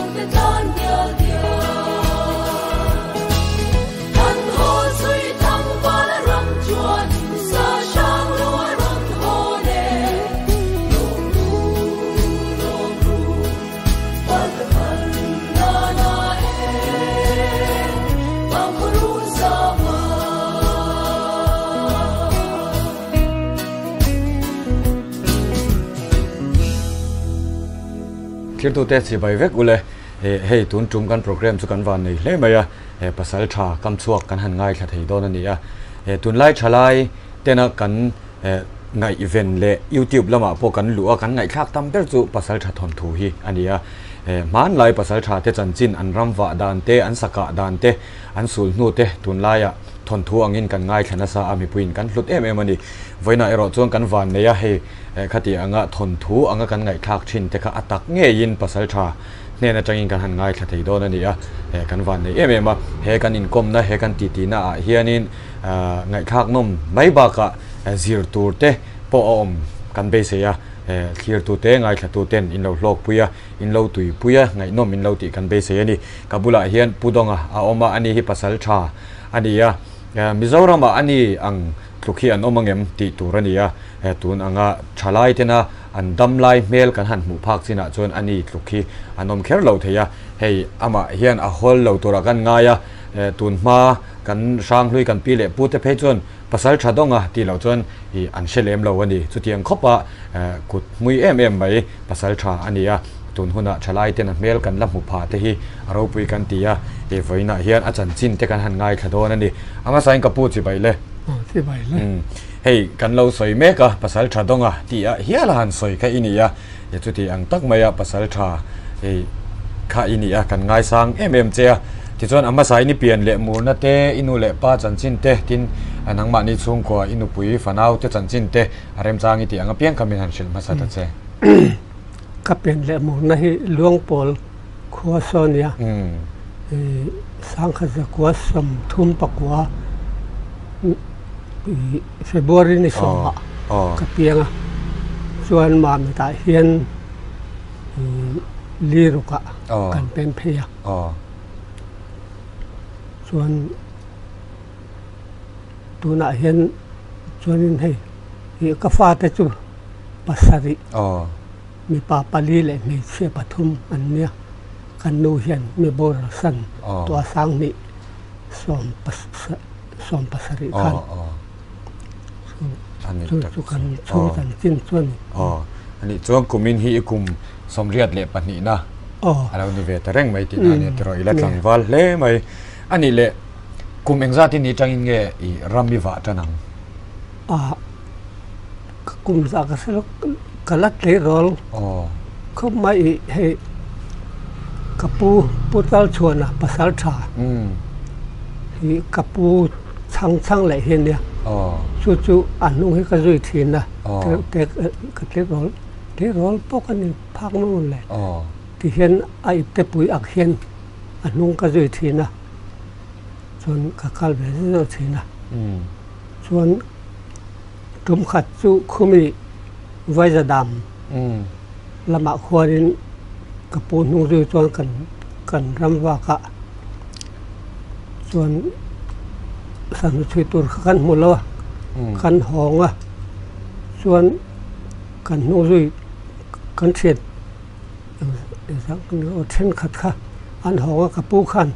Zawngte tlan dial dial. Kan haw chhui thang vala ram chuan sa hrang lu a rawn hawn e. Lawm ru, lawm ru, Valta khan na na e. Vangkhaw run sa hma. Thirtute chibai vek ule. Hei tun tum kan program chu kan van nei hle mai a, pasal tha kam chhuak kan han ngaithla thei dawn a ni a. Tunlai thalai tena kan ngaihven leh YouTube lamah pawh kan luh a, kan ngaihthlak tam ber chu pasal tha thawnthu hi a ni a. Hmanlai pasal tha te chanchin an ram vah dan te, an sakah dan te, an sul hnu te tunlaiah thawnthu angin kan ngaithla nasa a, mipuiin kan hlut em em a ni. Vawiinah erawh chuan kan van nei a, hei khati anga thawnthu anga kan ngaihthlak thin te kha a tak ngeiin pasal tha hnen atangin kan han ngaithla thei dawn a ni a, kan van nei em em a, he kan inkawmna, he kan titi-na ah hianin ngaihthlak nawm mai bakah zir tur te pawh a awm kan beisei a, thlir tute, ngaithla tuten in lo hlawkpui a, in lo tuipui a, ngaihnawm in lo tih kan beisei a ni. Ka bulah hian Pu Dawnga a awm a, ani hi pasal tha a ni a, Mizoramah a ni ang tluk hi an awm angem tih tur a ni a, tun anga thalai tena an dam lai hmel kan han hmuh phak chinah chuan a ni tluk hi an awm kher lo thei a, hei amah hian a hawl lo turah kan ngai a, tun hma kan hranghlui kan pi leh pu te phei chuan pasal tha dawng a tih loh chuan ih an hre lem lo a ni, chutiang khawpa kut hmui em em mai pasal tha a ni a, tun hunah thalai ten a hmel kan la hmu phah te hi a ropui kan ti a, ih vawiinah hian a chanchin te kan han ngaithla dawn a ni, a hmasain ka pu chibai le. Chibai le. Hei kan lo sawi mek a, pasal tha dawnga tih ah hial a han sawi kha i ni a, chuti ang tak mai a pasal tha hei kha i ni a, kan ngaisang em em che a. Tichuan a hmasa in i pian leh murna te, i nu leh pa chanchin te, tin nangmahni chhungkua i nupui fanau te chanchin te a remchang i tih ang apiang kha min han hrilh hmasa ta che. Ka pian leh murna hi Luangpawl khua saw a nia, Sangkhat zakua 39 February ni sawmah ka piang a, chuan Mamitah hian Lirukah kan pem phei a, chuan tunah hian chuanin hei ka fate chu pasarih mipa pali leh hmeichhia pathum an nia, kan nu hian mi boral san tuah sanghnih 17 khan chu chu kan chhung chanchin chu a ni. Aw, ani chuan kumin hi i kum 22 na a lo ni ve ta reng mai tihna a nia tiraw i la tlangval hle mai. A nih leh kum engzat in ni tangin nge i ram i vah tan ang? A, ka kum zah ka hre lo, ka la tleirawl khawp mai i hei ka pu Pu Chalchhuana pasal tha hi ka pu chhang chhang leh hi a nia, chu chu a hnung hi ka zui thin a, ka tleirawl tleirawl pawh ka ni phak maw le ti hian a ipte pui ak hian a hnung ka zui thin a, chuan ka kal ve zeuh zeuh thin a, chuan tum khat chu khumi Vaizadam lamah khuanin ka pu hnung zui chuan kan kan ram vakah chuan sanghnu chhui tur kha kan hmu lo a, kan hawng a, chuan kan hnung zui kan thian Thenkhat kha an hawng a, ka pu khan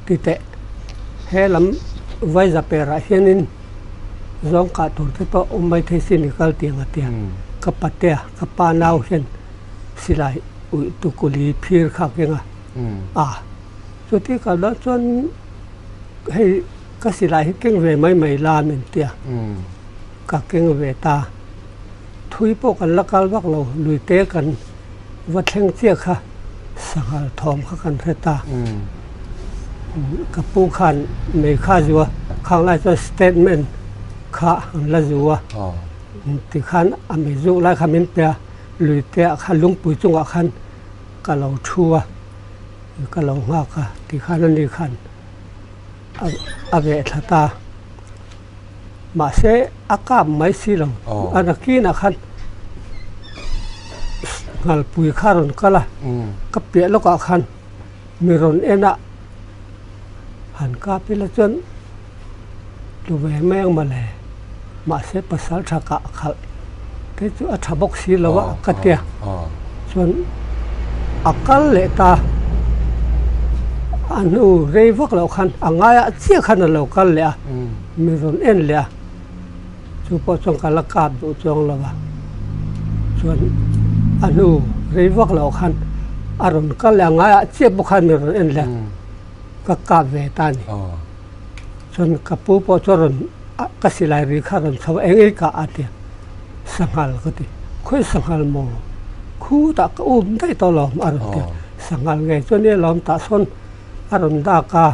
ti teh he lam Vaiza perah hianin zawng kah tur te pawh awm mai thei sin i kal tiang a tia. Ka patea, ka pa nau hian silai uih tukuli phir kha keng a, a chuti kal dawn chuan hei ka silai hi keng ve mai mai la min tia, ka keng ve ta. Thui pawh kan la kal vak lo, luite kan va thleng chiah kha sanghal thawm kha kan hre ta. Ka pu khan mei kha zu a, khang lai chuan statement kha an la zu a, tikhan a mei zuk lai kha min pe a, luite ah khan lungpui chungah khan ka lo thu a, ka lo nghak a, tikhan ani khan a veh thla ta. Mahse a kap mai si lo, a nakinah khan Nghalpui kha a rawn kal a, ka piah lawkah khan mi rawn en a, han kap ila chuan tlu ve mai ang mawle, mahse pasal tha kah khalh te chu a tha bawk si lo a ka tia, chuan a kal leh ta, a hnu rei vak loh khan a ngaiah chiah khan a lo kal leh a, mi rawn en leh a. Chu pawh chuan ka la kap duh chuang lo va, chuan a hnu rei vak loh khan a rawn kal leh a ngaiah chiah pawh khan min rawn en leh a, ka kap ve ta a ni. Chuan ka pu pawh chu a rawn ka silai ri kha a rawn chho a, eng ei kah a ti a, sanghal ka ti, khawi sanghal maw? Khutah ka um daih tawh alawm a rawn ti a, sanghal ngei chuan i alawm tah sawn a rawn dak a,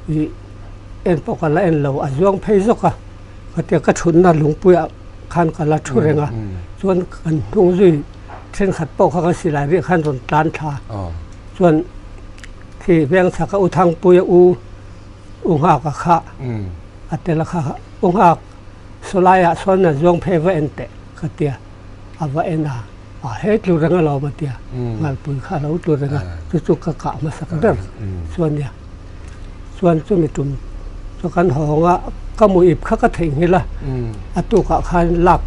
ih. En pawh ka la en lo, a zuang phei zawk a, ka tia ka thutna lungpuiah khan ka la thu reng a, chuan kan hnung zui thenkhat pawh kha kan silai rih khan rawn tlan thla a, chuan khi veng chhaka u Thangpuia u u Nghaka kha a tel a kha u Nghak sawlaiah sawn a zuang phei va en teh ka tia a va en a, a he tlu reng alawm a tia Nghalpui kha a lo tlu reng a, chu chu ka kah hmasak ber chuan nia. Chuan chumi tum chu kan hawng a, ka mu ip kha ka theihnghilh a, a tukah khan lak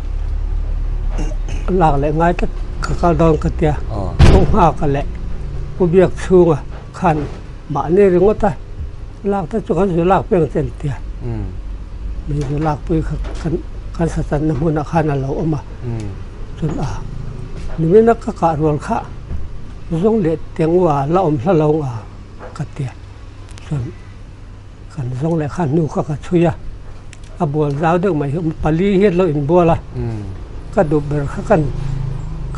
lak leh ngai tlat ka kal dawn ka tia, Pu Nghaka leh Pu Biak chhunga khan mahni ringawt a lak te chu kan zu lak peng che an tia, min zu lak pui kha kan kan sachanna hmunah khan a lo awm a, chuan a nimina ka kah rual kha zawng leh tengua la awm hla lo ang a. Ka ti a, chuan kan zawng leh kha hnu kha ka chhui a, a bual zau deuh mai hi pali hian lo inbual a, ka duh ber kha kan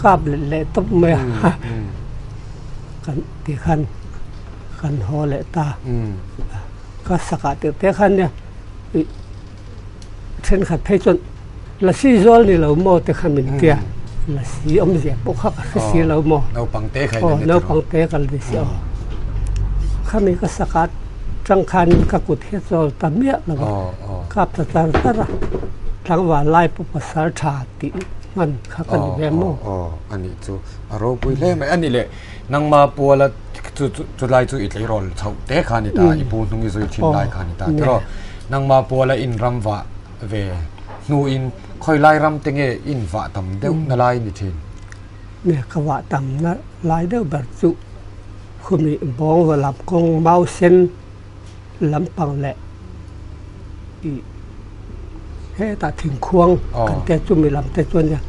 kap leh leh tawp mai a, kan ti khan kan haw leh ta, ka sakah tirh te khan nia ih thenkhat phei chuan lasi zawl ni lo maw te kha min tia, lasi awmzia pawh kha ka hre si lo maw, aw naupang te ka la ni si aw, khami ka sakah tang khanin ka kut hi a chawl ta miah lo va, kap ta char char a, tlangval lai pawh pasal tha tih hman kha ka ni ve maw. Aw a nih chu a ropui hle mai a ni le nangma puala chu chu lai chu i tleirawl chhoh te kha a ni ta i pu hnung i zui thin lai kha a ni ta tiraw nangma puala in ram vah ve hnuin khawi lai ram te nge in vah tam deuh na lai ni thin? Nge ka vah tam na lai deuh ber chu khumi bawng va lam kawng mau sen lampang leh ih hetah thingkhuang kan tia chumi lam te chuan nia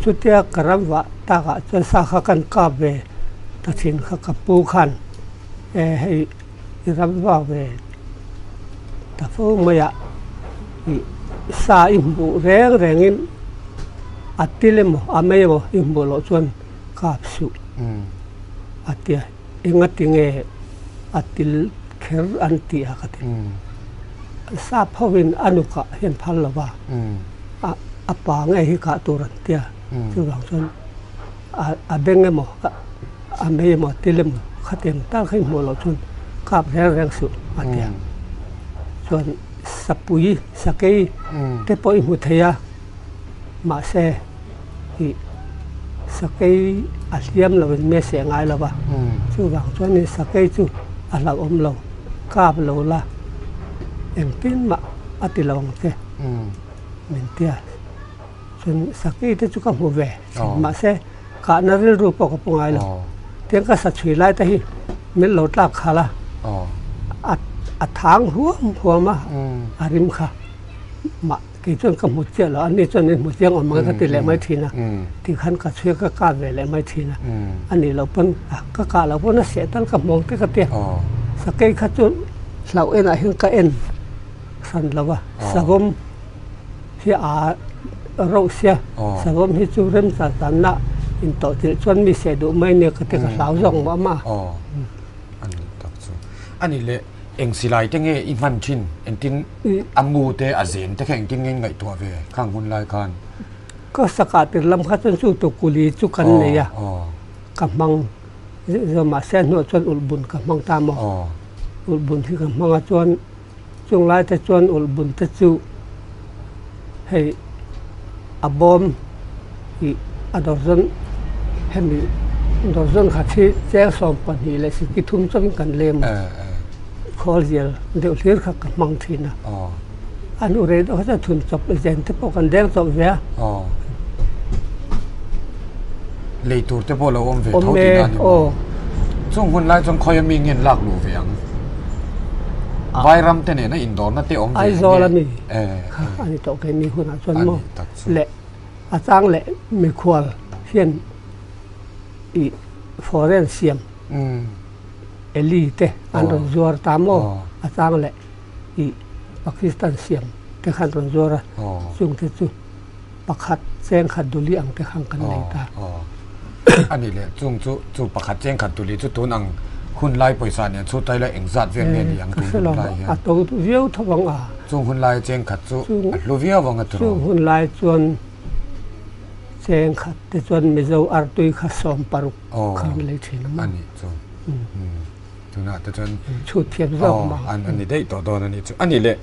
chutia ka ram vah takah chuan sa kha kan kap ve ta thin kha ka pu khan e hei i ram vak ve ta fo mai a ih sa i hmuh reng rengin a til emaw a mei emaw i hmuh loh chuan kap suh a tia engati nge a til kher an tih a ka ti sap hovin a nukah hian phal lo va a a pa nge hi kah tur an tia chuvang chuan a beng emaw a mei emaw a til emaw khatiang tak hi hmuh loh chuan kap reng reng suh a tia chuan sapui sakei te pawh i hmu thei a mahse ih sakei a hliam lo in mese ngai lo va chuvang chuan in sakei chu a hlauhawm lo kap lo la engtin mah a ti lo ang che min tia chuan sakei te chu ka hmu ve mahse kahna rilru pawh ka pu ngai lo tiang ka sa chhui lai te hi min lo tlak khalh a a thang huam huam a a rim kha mah. Kei chuan ka hmu chiah lo, ani chuan min hmu chiang awm ang ka ti leh mai thin a, ti khan ka chhuia ka kah ve leh mai thin a, a nih loh pawn ka kah loh pawn a seh tal ka hmu ang te ka ti a, sakei kha chu hlauh enah hian ka en hran lo a, savawm hi a rauh sia, savawm hi chu remchan tanna intawh chilh chuan mi seh duh mai nia ka ti ka hlau zawk mah mah a. A ni tak chu a ni leh. Eng silai te nge i hman thin? Engtin a mu te a zen te kha engtin nge i ngaihtuah ve khang hun lai khan? Ka sakah tir lam kha chuan chu tukuli chu kan nei a, ka hmang zawm mahse a hnuah chuan ulhbun ka hmang ta maw? Ulhbun hi ka hmang a chuan chung lai te chuan ulhbun te chu hei a bawm ih a dawrzawn Hemi dozen khat hi cheng 12 leh 30 chauhin kan lem a, khawl zial deuh hlir kha ka hmang thin a. A hnu rei deuh kha chuan thun chawp zen te pawh kan deng chawp ve a. Lei tur te pawh lo awm ve tho tihna a ni maw? Chung hun lai chuan khawi ami nge an lak luh ve ang? Vairam te nena indawrna te awm ve nge? Aizawl ami kha a ni tawh keini hunah chuan maw leh a chang leh mikhual hian ih foreign siam Eli te an rawn zuar ta maw a chang leh ih Pakistan siam te kha an rawn zuar a chung te chu pakhat cheng khat duli ang te khan kan nei ta. A nih leh chung chu chu pakhat cheng khat duli chu tun ang hun lai pawisa nen chhut lai la engzat vel nge ni ang tun hun lai hian? A to viau tho ang a. Chung hun lai cheng khat chu a hlu viau ang a tiraw? Chung hun lai chuan cheng khat te chuan Mizo artui kha 16 khan lei thin a maw? A nih chu. Tunah te chuan chhut thiam zawk mah. An ani daih tawh dawn a nih chu. A nih leh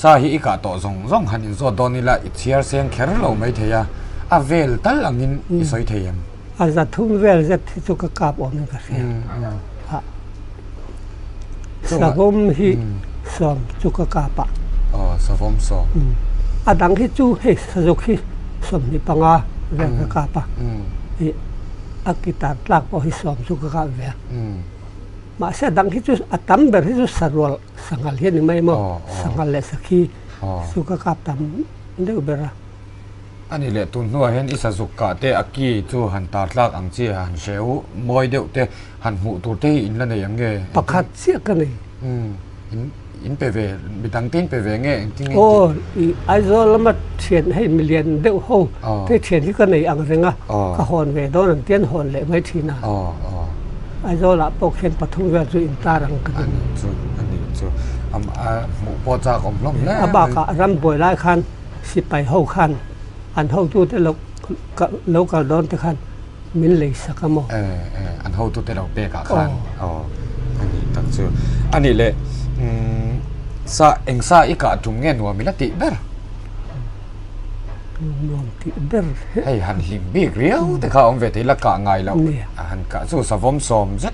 sa hi i kah tawh zawng zawng han inzawt dawn ila i chhiar seng kher lo mai thei a, a vel tal angin i sawi thei em? A za thum vel zet hi chu ka kap awmin ka hria. Savawm hi 10 chu ka kap a. Aw, savawm 10. A dang hi chu hei sazuk hi 25 vel ka kap a. A guitar tlak pawh hi 10 chu ka kap ve a. Mahse a dang hi chu a tam ber hi chu sarual sanghal hi a ni mai maw? Sanghal leh sakhi chu ka kap tam deuh ber a. A ni leh tun hnuah hian i sazuk kah te a ki chu han tar tlak ang chi han hreu mawi deuh te han hmuh tur te hi in la nei ang nge? Pakhat chiah ka nei. In in pe ve midang te in pe ve nge engtin nge? Aw i Aizawl lama thian hei milian deuh ho te thian hi ka nei ang reng a ka hawn ve dawn ang tian hawn leh mai thin a. Aizawl ah pawh khian pathum vel chu in tar ang ka ti. A nih chu a nih chu a hmuh pawh chak awm hlawm hle mai. A bakah ram buai lai khan sipai ho khan an hotute lo lo kal dawn te khan min lei sak a maw? E e, an hotute lo pek ah khan aw a nih tak chu. A nih leh umm sa eng sa i kah tum nge nuam ila tih ber? Nuam tih ber he. Hei han hlim bik riau te kha awm ve thei la kah ngai loh a han kah chu savawm 10 zet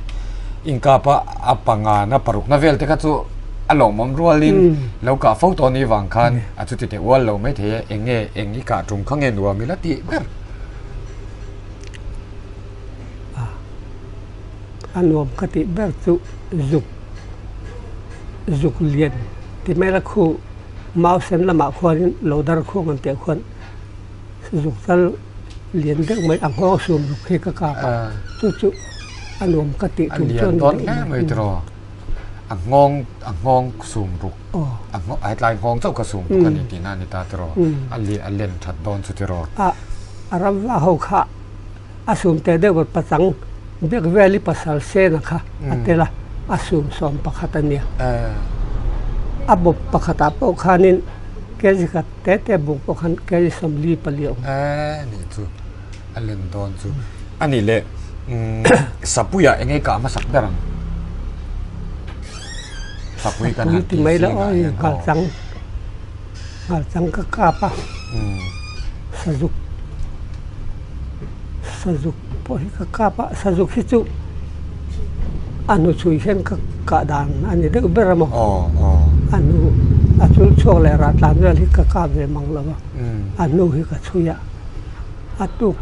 inkap a a panga na paruk na vel te kha chu a lawmawm rualin lo kah fo tawh ni vang khan a chuti teh ual lo mai thei e eng nge eng i kah tum kha nge nuam ila tih ber? A nuam ka tih ber chu zuk zuk lian ti mai la khu mau sen lamah khuanin lo dar khuang an tih khuan zuk chal lian deuh mai a nghawng sum ruk hi ka kap a chu chu a nuam ka tih tum chuan a lian dawn hle mai tiraw a nghawng a nghawng sum ruk a nghawng a hetlai nghawng chauh kha sum ruk a ni tihna a ni ta tiraw a lian a len that dawn chu tiraw. A ram va ho kha a sum teh deuh ber pachang bek vel i pasal sena kha a tel a, a sum 11 a nia. A bawp pakhatah pawh khanin kg khat te te buk pawh khan kg 44 a awm. E nih chu a len dawn chu a nih leh Sapuiah eng nge kah hmasak ber ang? Sapui kan han tih zingah hian aw. Nghalchang ka kap a. Sazuk Sazuk pawh hi ka kap a, Sazuk hi chu a hnu chhui hian ka kah dan a ni deuh ber a maw? A hnu a chul chhuak leh rah tlan vel hi ka kap ve mang lo a, a hnu hi ka chhui a, a tuk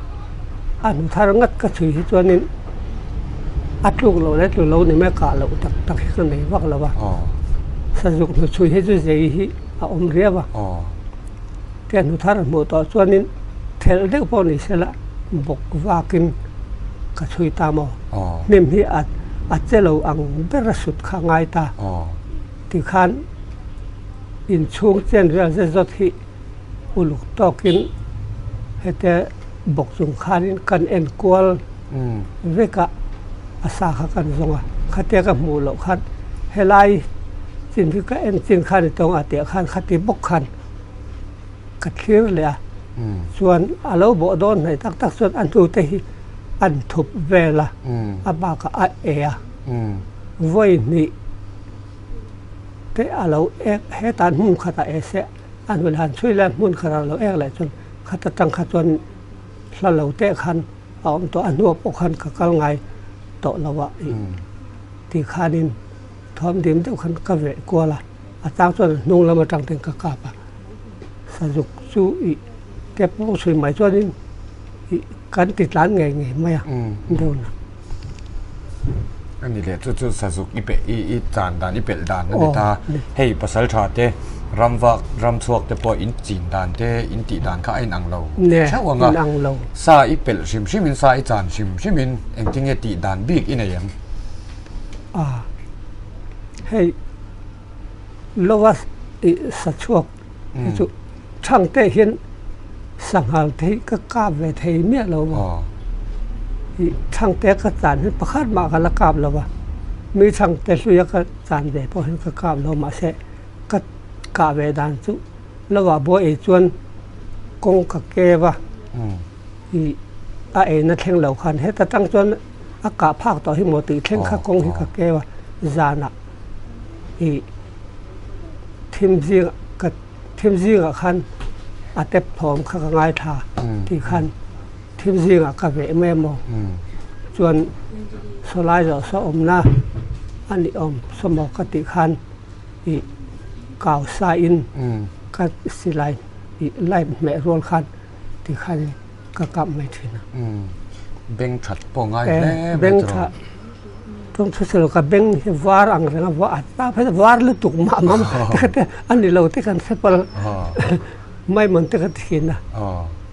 a hnu thar ngat ka chhui hi chuanin a tluk loh leh tlu lo ni mai kah loh tak tak hi ka nei vak lo a, Sazuk hnu chhui hi chu zei hi a awm riau a. Tia hnu thar hmuh tawh chuanin thelh deuh pawh ni sela bawk vakin ka chhui ta maw? Hnim hi a a che lo ang ber a sut kha ngai ta. Tikhan inchhung chen vel zet zawt hi uluk tawkin hete bawk chung khanin kan en kual vek a, a sa kha kan zawng a. Khatia ka hmuh loh khan helai chin hi ka en chin khan i tawng a tih khan khati bawk khan ka thlir leh a, chuan a lo bawh dawn hnaih tak tak chuan a hnute hi an thup vel a, a bakah a e a, vawi hnih te a lo ek hetah hmun khatah e se a hnu leh han chhui leh a hmun khatah a lo ek leh chuan khata tang kha chuan hla lo teh khan. a awm tawh a hnuah pawh khan ka kal ngai tawh lo a ih ti khanin thuam dim deuh khan ka veh kual a, a chang chuan hnung lam atang ten ka kap a, sazuk chu ih te pawh sawi mai chuanin ih kan ti tlan ngei ngei mai a deuh na. A ni leh chu chu sazuk i pe i i chan dan i pelh dan a ni ta hei pasal tha te ram vak ram chhuak te pawh in chin dan te in tih dan kha a inang lo theuh ang a sa i pelh hrim hrim in sa i chan hrim hrim in engtin nge tih dan bik i nei em? A hei lova i sa chhuak hi chu thang te hian sanghal te hi ka kap ve thei miah lo a i thang te ka chan hi pakhat mah ka la kap lo va mi thang te hluia ka chan ve pawh hian ka kap lo mahse ka kah ve dan chu lova buai ei chuan kawng ka keu a i a eina thleng lo khan heta tang chuan a kah phak tawh hi maw tih thleng kha kawng hi ka keu a zanah i thim zingah ka thim zingah khan a tep thawm kha ka ngaithla tih khan thim zingah ka veh mai emaw chuan sawlai zawh saw awmna a nih awm sawmaw ka tih khan ih kau sa in ka silai ih light hmeh rual khan ti khan ka kap mai thin a. Beng that pawh ngai hle mai chu. Beng that tawng thu selo ka beng hi var ang reng a a ta phei var lutuk mah mah te te a ni lo te kan hre pal mai mawn te ka thin a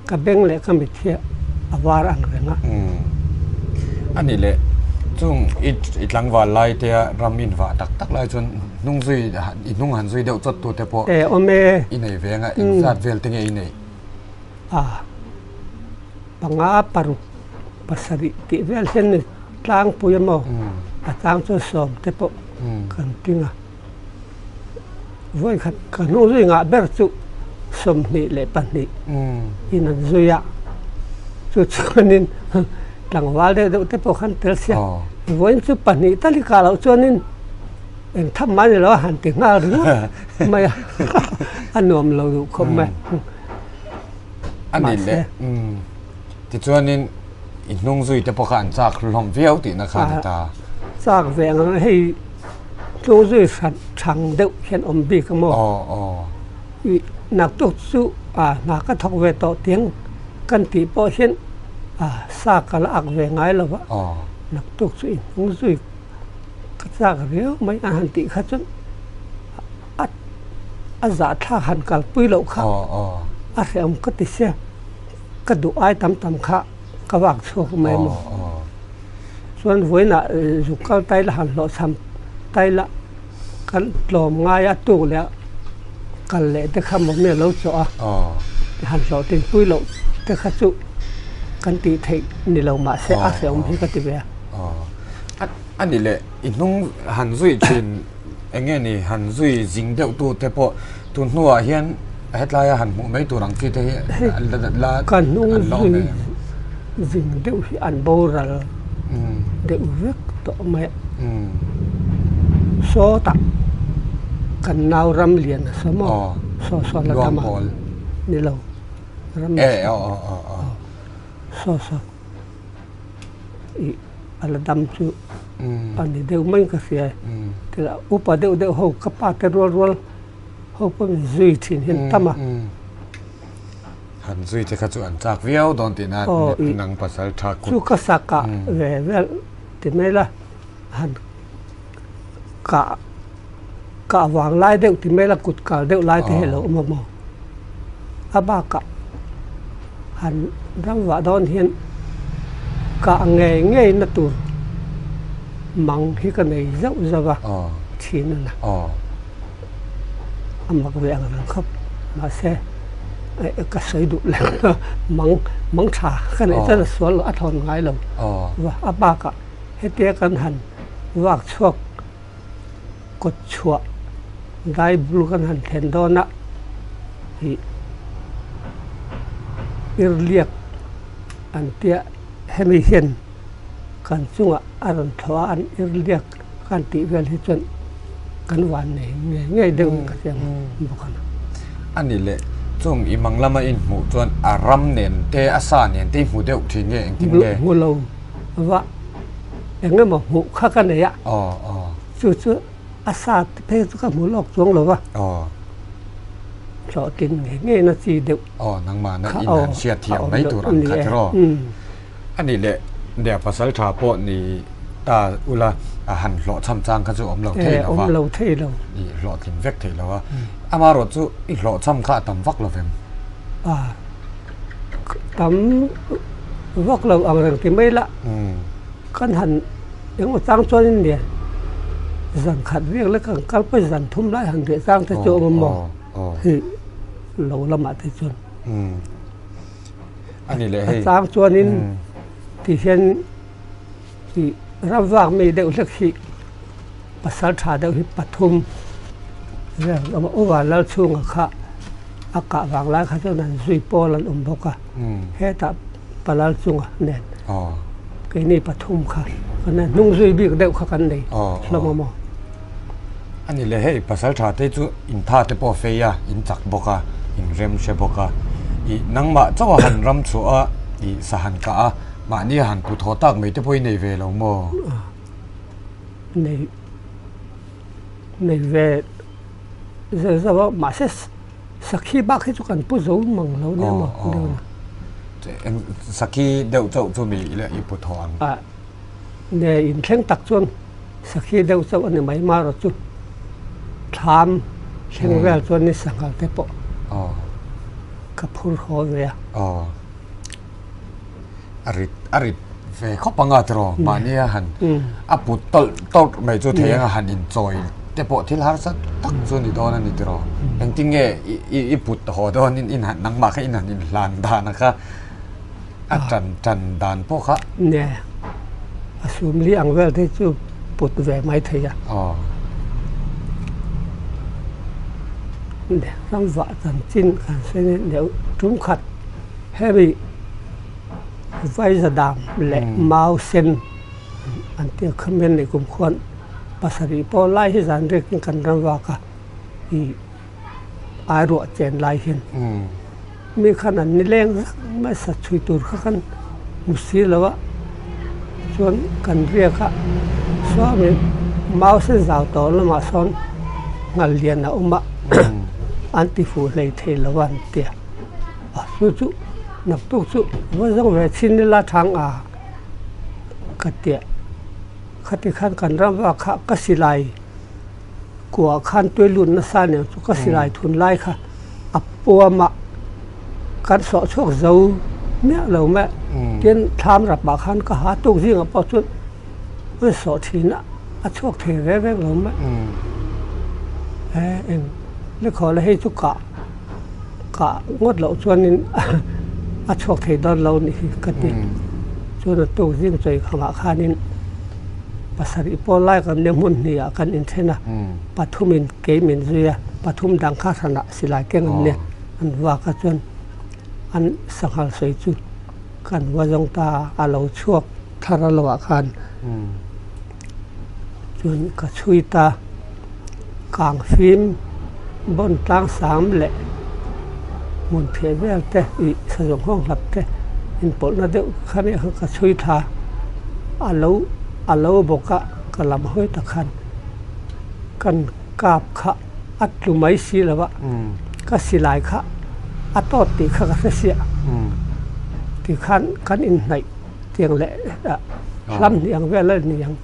ka beng leh ka mit hi a var ang reng a. A nih leh chung i i tlangval lai te a ram in vah tak tak lai chuan hnung zui i hnung han zui deuh chawt tu te pawh i nei ve ang a engzat vel te nge i neih? A panga paruk pasarih tih vel hian ni tlangpui a maw a tlang chu sawm te pawh kan ting a vawikhat ka hnung zui ngah ber chu 22 in an zui a chu chuanin tlangval deuh deuh te pawh khan tel sia vawiin chu pahnih tal hi kah loh chuanin eng tham mai ni lo a han ti nghal ringawt mai a a nuam lo duh khawp mai. A nih leh tichuanin i hnung zui te pawh kha an chak hlawm viau tihna kha a ni ta. Chak ve ang hei hnung zui hran thang deuh hian awm bik a maw? I naktuk chu a hna ka thawk ve tawh tiang kan tih pawh hian a sa ka la ak ve ngai lo va, naktuk chu i hnung zui ka chak riau mai an han tih kha chuan a a zahthlak han kalpui loh kha a hrehawm ka ti sia ka duh ai tam tam kha ka vak chhuak mai maw chuan vawiinah zuk kal tai la han hlawhchham tai la kan tlawm ngai a tuk leh a kal leh te kha maw mi a lo chawh a han hlawhtin pui loh te kha chu kan tih theih ni lo mahse a hrehawm hi ka ti ve a. A ni leh i hnung han zui thin. Eng nge ni han zui zing deuh tu te pawh tun hnuah hian hetlai a han hmuh mai tur ang chi te hi la Ka hnung zui zing deuh hi an boral deuh vek tawh mai a. Sawtah kan nau ram lian a saw maw? Saw saw la tam a ni lo ram saw saw. Ih a la dam chu a ni deuh mai ka hria e. Tila upa deuh deuh ho ka pa te rual rual ho pawh min zui thin hian tam a. Han zui te kha chu an chak viau dawn tih na nang pasal tha kut. Chu ka sa kah ve vel ti mai la han kah kah vang lai deuh ti mai la kut kal deuh lai te hi a lo awm a maw. A bakah han ram vah dawn hian kah ngei ngei na tur mang hi ka nei zauh zauh a thin a na. A mak ve ang reng khawp mahse ka sawi duh lem lo mang mang tha ka neih chuan a sual loh a thawn ngai lo va a bakah hetia kan han vak chhuak kawt chhuah dai bul kan han thlen dawn a ih irliak an tia hemi hian kan chungah a rawn thlawh a an irliak kan tih vel hi chuan kan van nei ngei ngei deuh in ka hria bawk a ni. A ni leh Chung i mang lama in hmuh chuan a ram nen te a sa nen te i hmu deuh thin nge engtin nge? Hmu lo va eng emaw hmuh kha ka nei a. Aw aw. Chu chu a sa te phei chu ka hmu lawk chuang lo va. Aw. Hlawhtlin ngei ngei na chi deuh. Aw nangmahna in han hriat thiam mai tur ang kha tiraw. A nih leh nia pasal tha pawh ni ta ula a han hlawhchham chang kha chu awm lo thei lo va. Awm lo thei lo. I hlawhtlin vek thei lo a. Amaherawh chu i hlawhchham kha a tam vak lo vem? A tam vak lo ang reng ti mai la. Kan han engemaw chang chuanin nia zan khat riak lek kan kal pawi zan thum lai han riah chang te chu a awm a maw? Hei lo lamah te chuan. A ni leh hei. A chang chuanin ti hian ih ram vak mi deuh hlek hi pasal tha deuh hi pathum vel a awm a, Uva lal chhunga kha a kah vang lai kha chuan an zui pawl an awm bawk a, hetah palal chunga nen keini pathum kha kan hnung zui bik deuh kha kan nei hlawm a maw. A ni leh hei pasal tha te chu in tha te pawh fei a, in chak bawk a, in rem hre bawk a, ih nangmah chauh a han ram chhuah a, ih sa han kah a, mahni a han put haw tak mai te pawh i nei ve lo maw? Nei nei ve zeuh zeuh a, mahse sakhi bak hi chu kan pu zo mang lo nia maw? Sakhi deuh chauh chu mi i put haw ang. Nge inthleng tak chuan sakhi deuh chauh a ni mai marawh chu thlam thleng vel chuan ni sanghal te pawh ka phur haw ve a. Aw a rit a rit ve khawp anga tiraw mahni a han a put tawlh tawlh mai chu thei anga han inchawi te pawh thil harsa tak chu ni dawn a ni tiraw engtin nge i i put haw dawn in han nangmah kha in han inhlan dan a kha. A tan tan dan pawh kha. Nge, a sumli ang vel te chu put ve mai thei a. Aw. Nge, ram vah chanchin kan sawi nen deuh tum khat hemi Vaizadam leh Mau sen an tia kha men nei kum khuan pasarih pawh lai hi zan riakin kan ram vak a i ai ruah chen lai hian. Mi khan an ni leng zak mai sa chhui tur kha khan hmu si lo a, chuan kan riak a, chuan mau sen zau tawh lamah sawn nghal lian a awm a, an ti fuh hlei thei lo a an ti a, a chu chu naktuk chu va zawng ve chhin ila thang a ka tia, khati khan kan ram vak kha ka silai. Kuah khan tui lut nasa nen chu ka silai thun lai kha a puam a, kan sawh chhuak zo miah lo mai. Tin, thlam rapah khan ka ha tuk zingah pawh chuan an sawh thin a, a chhuak thei reng reng lo mai. He eng lekhaw la hei chu kah kah ngawt loh chuanin a chhuak thei dawn lo nih hi ka ti. Chuan a tuk zing chawi khamah khanin. Pasarih pawl lai kan nia hmun hnih ah kan inthen a, pathum in kei min zui a, pathum dang kha hran ah silai keng an nia, an vak a chuan an sanghal sawi chu kan va zawng ta a, a lo chhuak thar a lo ah khan chuan ka chhui ta, kang fim bawn tlang sam leh hmun phiah vel te ih sazawng nghawng hlap te inpawlhna deuh kha nia kha ka chhui thla a lo a lo bawk a ka lam hawi tak khan kan kap kha a tlu mai si lo a ka silai kha a tawt tih kha ka hre siah tikhan kan inhnaih tiang leh hlam hnih ang vel a ni ang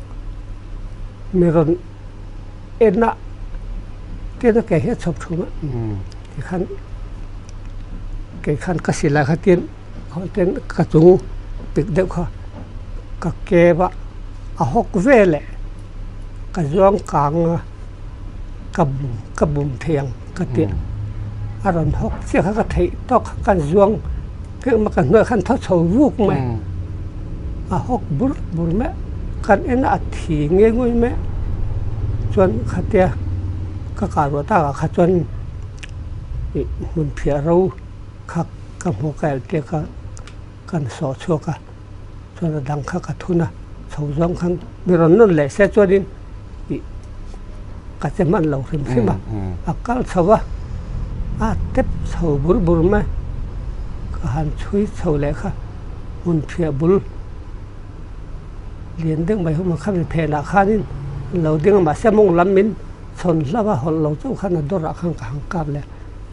mi rawn en a tian a ke hi a chhawp thum a tikhan kei khan ka silai kha tian tian ka chung pik deuh kha ka kep a a hawk veleh ka zuang kang a ka bum ka bum thei ang ka ti a rawn hawk chiah kha ka theih tawk kha ka zuang heng ka hnuaiah khan thaw chho vuk mai a hawk bur bur mai kan en a a thi nge ngawih mai chuan khatia ka kah ruah takah kha chuan ih hmun phiah ro kha ka hmu ka elh tir kha kan sawh chhuak a chuan a dang kha ka thun a chho zawng khan mi rawn nawn leh se chuanin ih ka che hman lo hrim hrim a a kal chho a. A tep chho bur bur mai. Ka han chhui chho leh kha hmun phiah bul lian deuh mai huma khami phenah khanin an lo ding a mahse mawng lam min chhawn hlauh a hawlh lo chauh khan a dawrah khan ka han kap leh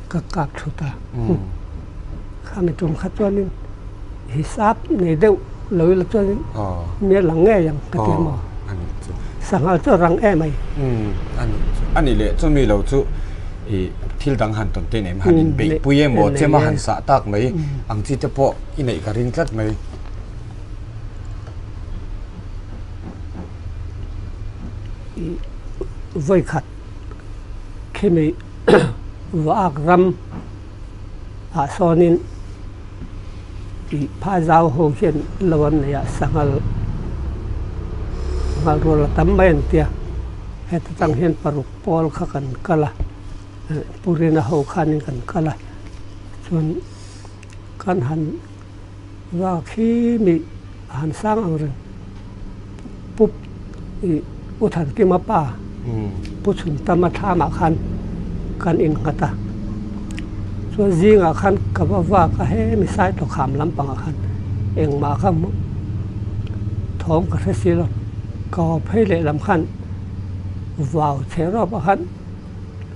ka kap thut a khami tum kha chuanin hisap nei deuh lo ila chuanin mi a lang ngei ang ka ti maw sanghal chu a rang em ai. Ani leh chumi lo chu i thil dang han tawn te nei han inbeih pui emaw chem a han sah tak mai ang chi te pawh i neih ka ring tlat mai. Vawi khat khimi Vak ram ah sawnin ih phai zau ho hian lo an nei a sanghal sanghal rual a tam mai an tia heta tang hian paruk pawl kha kan kal a purina ho khanin kan kal a chuan kan han vak hi mi a han sang ang reng pup ih u Thankima pa pu Chhuntama thlamah khan kan innghat a chuan zingah khan ka va vak a hemi sai tawkham lampangah khan engmah kha thawm ka hre si lo ka haw phei leh lam khan vau chhe rawp ah khan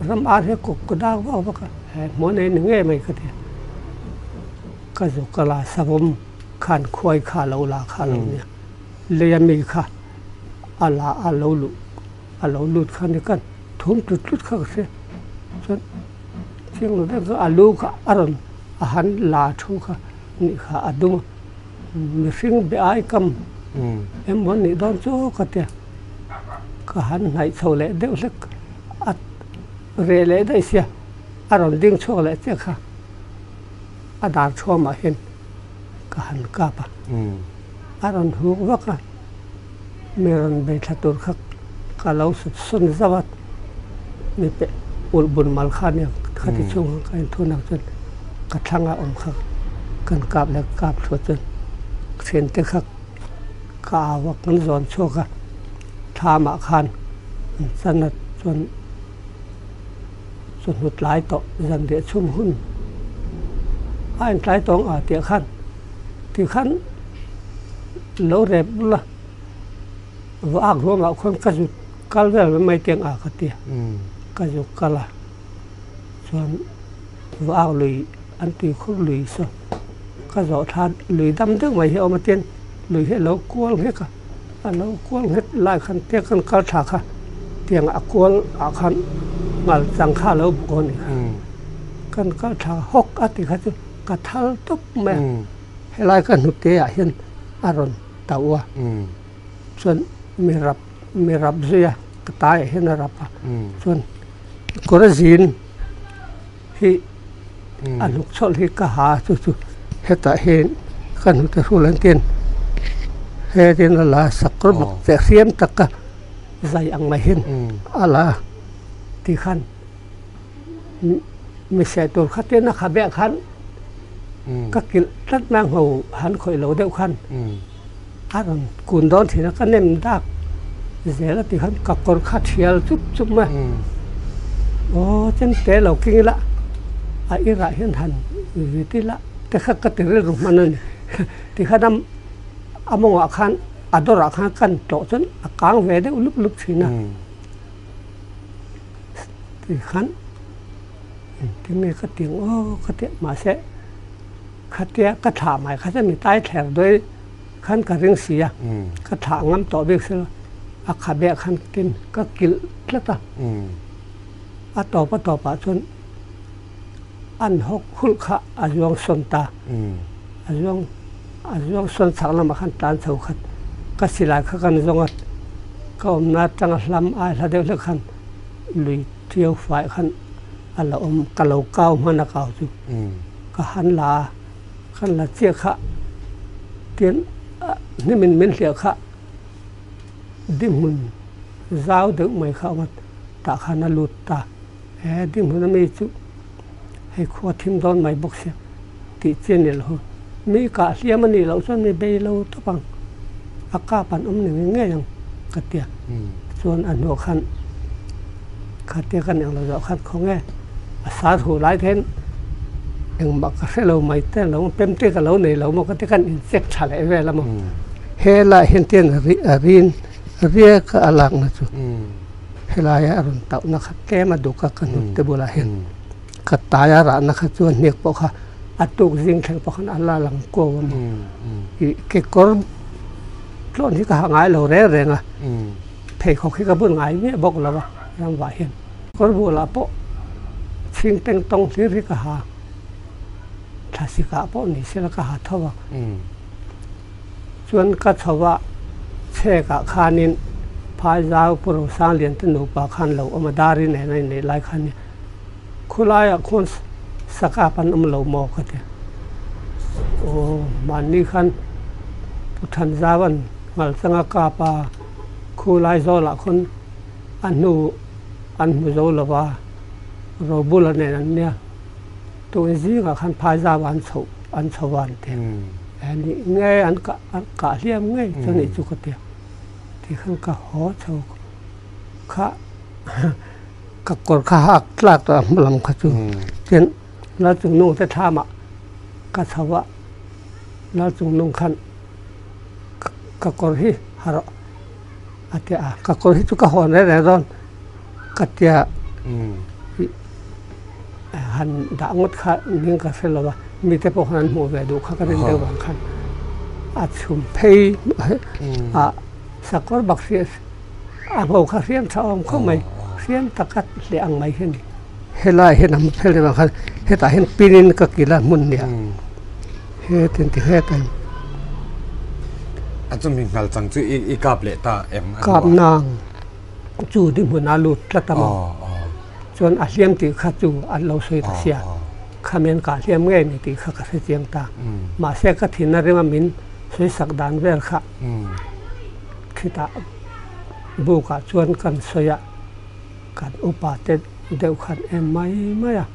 ram ar hi a kawk ka dak vak vak a he hmuh nei ni ngei mai ka ti a ka zuk a la savawm khan khuai kha a lo la kha a lo nia lei a mi kha a la a lo luh a lo lut kha ni khan thum tlut tlut kha ka hria chuan chiang lo deuh kha a lu kha a rawn a han la thu kha nih kha a dum a mihring be ai kam emaw a nih dawn chu ka tia ka han hnaih chho leh deuh hlek a reh leh daih sia a rawn ding chhuak leh chiah kha a dar thuamah hian ka han kap a a rawn huk vak a mi rawn bei thla tur kha ka lo sut sawn zauh a mi peh ulh bun mal kha nia khati chhung khan ka inthun ang chuan ka thlang a awm kha kan kap leh kap thluah chuan thiante kha ka au a kan zawn chhuak a thlamah khan an chan a chuan chawhnu tlai tawh zan leh chhum hun a intlai tawng a tih khan ti khan lo rep bula va ak ruangah khuan ka zut kal vel mai mai teng a ka ti a ka zuk kal a chuan va ak lui an tui khur lui saw ka zawh thla lui dam deuh mai hi a awm a tin lui hi a lo kual nghek a. A lo kual nghet lai khan te kan kal thla kha tiang a kual ah khan ngal chang kha a lo buk a ni kha. Kan kal thla hawk a ti kha chu ka thal tawp mai a. Helai ka hnute ah hian a rawn tauh a. Chuan mi rap mi rap zui a ka tai ah hian a rap a. Chuan kawr zin hi a hnuk chawlh hi ka ha chu chu hetah hian ka hnute hrul an tin hetin a la sakawr bawk teh hriam taka zai ang mai hian a la ti khan mi seh tur kha tin a kha beh khan ka kilh tlat mai a ngho han khawih lo deuh khan a rawn kun dawn thin a ka nem dak zel a ti khan ka kawr kha thial chup chup mai aw chen te lo king ila a irah hian han vit ila te kha ka ti rilru hman a ni ti khan a a mawngah khan a dawrah khan kan tlawh chuan a kang ve deuh lup lup thin a ti khan engtin nge ka ti ang aw ka ti mahse. Khatia ka thlah mai kha chuan mi tai thler dawi khan ka ring si a, ka thlah ngam tawh bik silo a khabeh khan tin ka kilh tlat a, a tawp a tawp ah chuan an hawk hulh kha a zuang sawn ta, a zuang a zuang sawn chhak lamah khan tlan chho khat ka silai kha kan zawng a, ka awmna atanga hlam ai hla deuh hlek khan lui ṭiau fai khan a la awm ka lo kau hman a kau chu. Ka han la a, kan la chiah kha tin hnimin min hliah kha dinghmun zau deuh mai kha a awm a, tah khan a lut ta. He dinghmun ami chu hei khua thim dawn mai bawk sia tih chi a ni lo. Mi kah hliam a nih loh chuan mi bei lo tawp ang, a kap an awm ni ngei ngei ang ka ti a. Chuan a hnuah khan khatia kan englo zawh khan khaw nge. A sar huh lai te hian engmah ka hre lo mai te lo pem te ka lo nei lo maw ka ti khan in check tha leh vel a maw. Helai hian tian a rin riak a a lakna chu helaia a rawn tauhna kha tlem a duk a ka hnute te bulah hian ka tai a rahna kha chuan hniak pawh kha a tuk zing thleng pawh khan a la lang kuau a maw. Ih kekawr tlawn hi ka ha ngai lo reng reng a pheikhawk hi ka bun ngai miah bawk lo a ramvah hian. Kawr bulah pawh chhing teng tawng hlir hi ka ha, thlasik ah pawh ni sela ka ha tho a. Chuan ka chho a, chhek ah khanin Phaizau Pu Rosanglian te nupa khan lo awm a, Dari nen a inneih lai khan khulai ah khuan sakap an awm lo maw ka ti. Aw mahni khan Pu Thanzau an ngalchang a kap a, khulai zawl ah khawn a hnu an hmu zo lo va, Robula nen an nia. Tun zingah khan Phaizau an chhoh an chho a an ti. He nih nge an kah an kah hliam ngei chu nih chu ka ti a. Tikhan ka haw chho kha ka kawr kha hak tlak tawh a hma lam kha chu. Tin, Lalchungnung te thlamah ka chho a, Lalchungnung khan ka kawr hi ha rawh. A ti a, ka kawr hi chu ka hawn reng reng dawn ka tia han dah ngawt kha ning ka hre lo va, mite pawh khan an hmuh ve duh kha ka rin deuh vang khan a chhum phei a sakawr bak hriat a ngho kha hriam tha awm khawp mai, hriam taka hleh ang mai hi a ni. Helai hian a hmu phel deuh vang khan hetah hian pin in ka kil a hmun nia hetin ti het a ni. A chumi nghal chang chu i i kap leh ta em a Kap nang chu dihmun a lut tlat a maw chuan a hliam tih kha chu an lo sawi ta sia khamian kah hliam ngei ni tih kha ka hre chiang ta mahse ka thin a ring a min sawi sak dan vel kha khitah buk ah chuan kan sawi a. Kan upa te deuh khan em mai mai a,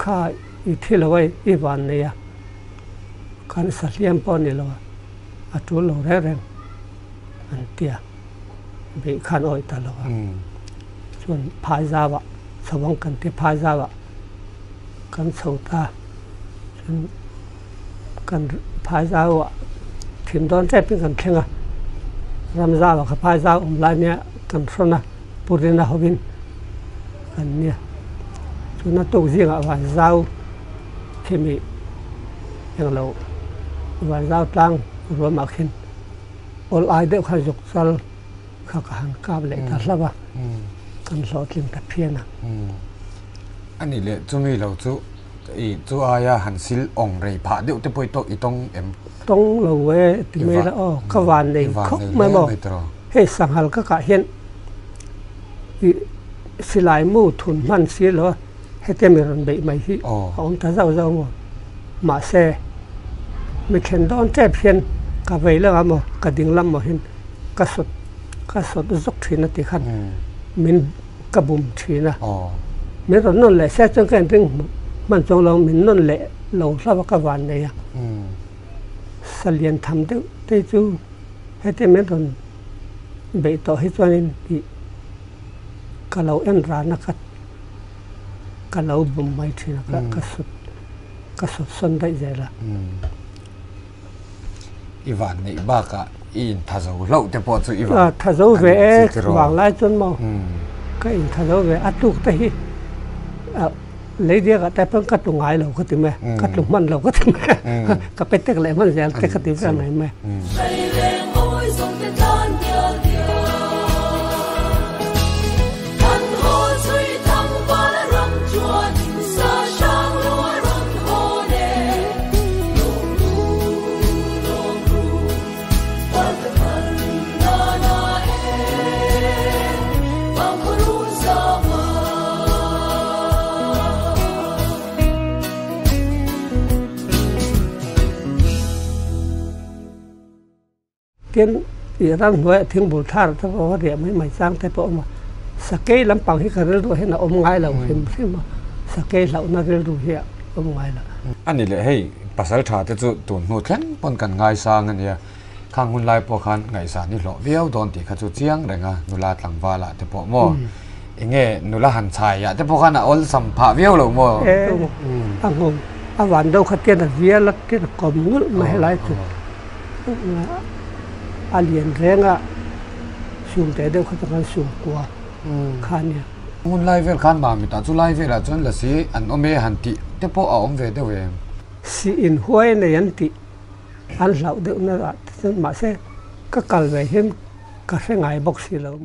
kha i thi lo a i van nei a, kan sahliam pawh a ni lo a, a tul lo reng reng an ti a, beih khan awih ta lo a, chuan phai zau ah chho ang kan ti phai zau ah kan chho ta, chuan kan phai zau ah thim dawn tep in kan thleng a, ram zau ah kha phai zau awm lai nia kan hrawn a purin a hovin kan nia chuna tuk zingah van zau khimi englo van zau tlang ruam ah khin awl ai deuh khan zuk chal kha ka han kap leh ta hlauh a kan hlawhtling ta phian a. Ani leh chumi lo chu I chu aia han sil awng rei phah deuh te pawh i tawng i tawng em? Tawng lo e ti mai la aw, ka van nei khawp mai maw. Hei sanghal ka kah hian i silai mu thun hman si lo a, hete mi rawn beih mai hi a awm ta zauh zauh maw. Mahse mi then dawn tep hian ka vei lamah maw ka ding lam maw hian ka sawt ka sawt zawk thin a ti khan min ka bum thin a, min rawn nawn leh se chuan ka inring hman chuang lo, min nawn leh lo hlauh a ka van nei a, salian tham deuh te chu heti min rawn beih tawh hi chuanin ih ka lo en ran a ka ka lo bum mai thin a ka ka sut ka sut sawn daih zel a. I van neih bakah i intha zo hlauh te pawh chu i van Tha zo ve e vanglai chuan maw ka intha zo ve a tluk te hi lei diakah te pawn ka tlu ngai lo ka ti mai ka tlu hman lo ka ti mai ka pe tek leh hman zel te ka ti vel mai mai. Tin, ih ram hnuaiah thingbul thar te pawh a riah mai mai chang te pawh a awm a, sakei lampang hi ka rilru hian a awm ngai lo hrim hrim a, sakei hlauhna rilru hi a awm ngai lo. A ni leh hei, pasal tha te chu tun hnu thleng pawn kan ngaisang a nia, khang hun lai pawh khan ngaihsan i hlawh viau dawn tih kha chu chiang reng a, nula tlangval ah te pawh maw? Enge nula han chhai ah te pawh khan a awlsam phah viau lo maw? E, a nghawng a van deuh kha tian a vial a tian a kawm ngulh mai helai chu a lian reng a sum teh deuh kha chu khan sum kua kha a nia. Hmun lai vel khan Mamit ah chu lai velah chuan lasi an awm e han tih te pawh a awm ve deuh em? Si inhuai nei an tih an hlauh deuh na ah te chuan mahse ka kal ve hian ka hre ngai bawk si lo.